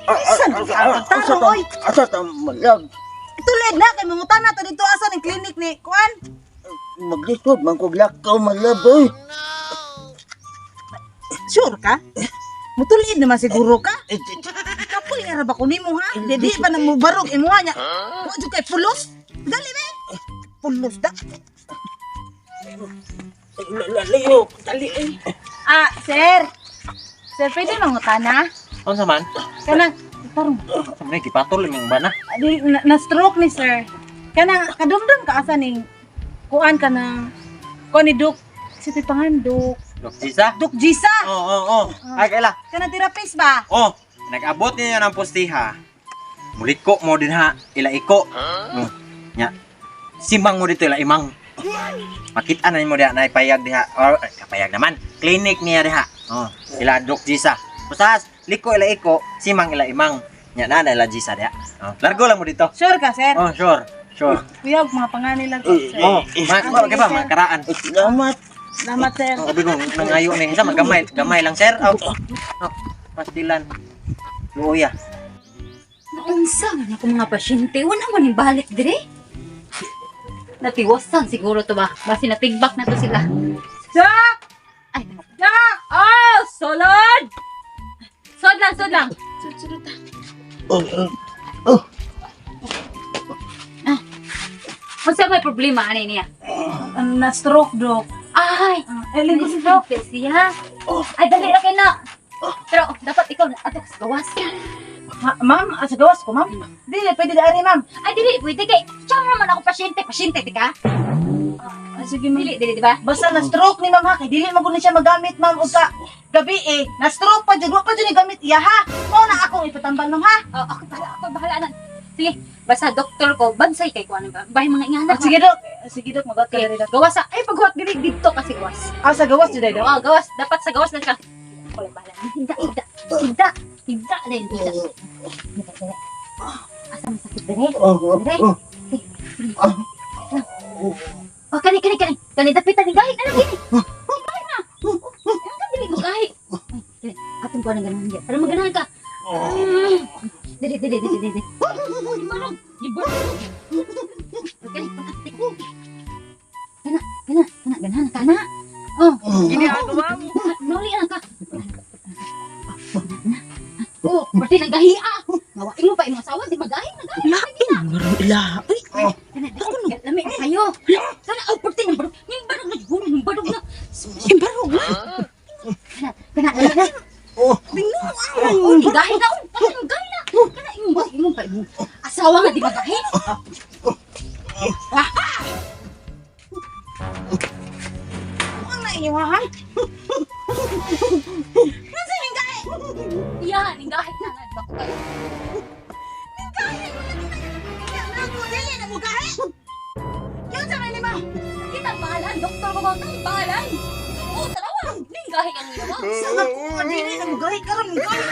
Saan ka pagtaro, oy? Asa ta, my love? Tulid na kay mangutan na to dito asa ning clinic ni kuan. Maglisod man kog lakaw, my love, oy. Sure ka? Mutulid naman siguro ka. Eh, eh, Kapoy nga ra ba ko nimo ha? Di di pa na mo barog imuha niya. Wa jud kay pulos. Dali be. Pulos da. Layo, dali eh. Ah, sir. Sir, pwede mangutana? Unsa man? Kanang tarong. Sa man gipatol imong bana. Di, na stroke ni sir. Kanang kadumdum ka asa ning kuan ka ng kuan ni Duk si pangan Duk Dok Jisa? Duk Jisa. Oo, oo. Ay kaila. Kanang therapist ba? Oh, nag-abot niya ng postiha. Muliko mo din ha, ila iko. Nya. Simang mo dito ila imang. Makita na nimo diha na ipayag diha or ay, kapayag naman. Clinic niya diha. Oh, ila Dok Jisa. Basta liko ila iko, simang ila imang. Nya na na ila Jisa diha. Oh, largo lang mo dito. Sure ka, sir? Oh, sure. Sure. Kuya, mga panganay lang ko, sir. Oh, ma ma ba makaraan. Eh, salamat. Salamat, sir. Oh, abi ko nangayo ni sa gamay, gamay lang sir. Oh. Oh, pastilan. Luoya. Naunsa man ako mga pasyente, wala man yung balik dire. Natiwasan siguro to ba? Basi natigbak na to sila. Jack! Ay, Jack! oh, solod! Sod lang, sod lang. Sud ta. Oh, oh, Unsa may problema ani niya? Na stroke, Dok. Ay, Eh, linggo si Dok. siya. Ay, dali ra kay na. Pero dapat ikaw na ato sa gawas. Ma'am, ah, sa gawas ko, ma'am. Dili, pwede dari, ma'am. Ay, dili pwede kay siya naman ako pasyente, pasyente di ka? Ah, sige, ma'am. Dili, dili di ba? Basta na stroke ni ma'am ha, kay dili man gud ni siya magamit, ma'am, ug ka gabi eh, na stroke pa jud, wa pa jud ni gamit iya ha. Mao na akong ipatambal, ma'am ha. Oh, ako bahala na. Sige, basta doktor ko, bansay kay ko ano ba? Bahay mga ingana. Ah, sige, Dok. Sige, Dok, magat ka Okay, diri, Dok. gawas sa ay paghuwat dili dito kasi gawas. Ah, sa gawas jud ay, Dok. Oo, gawas. Dapat sa gawas lang ka. Wala bahala. Higda, higda. Higda. Higda din, higda. Asa masakit dire? oh, oh, Dire. oh. Oh, kani kani kani. Kani dapitan ni gahi na lang gini. Gahi na. Ang ka dili mo gahi. Ay, dili. Atong kuha ng ganahan diya. Para maganahan ka. Dili, dili, dili, dili. Ibarog. Ibarog. Kani, pagkati. Kana, kana, kana, ganahan ka na. Oh, Gini ako, ma'am. Nuli na ka. Oh, berarti nang gahi ah. Ngawain mo pa imong asawa, di magahi na gahi. Lain, marang ila. Ay, Kana, lami kayo. Kana, oh, berarti nang barog, ning barog na siguro, ning barog na. imbarog na. Kana, kana, kana. Oh, Oh, ning gahi na, oh, kana ning gahi na. Kana imong imong pa imong asawa nga di magahi. Ang na inyo ha? Nasa ning gahi? Iya, ning gahi na nga bako kayo. Ako dili na mo gahi. Yun sa may lima. Kita bahalan, doktor ko ba bahalan. Oh, tarawa, ning gahi ang ilawa. Sa ako dili na mo gahi karon mo gahi.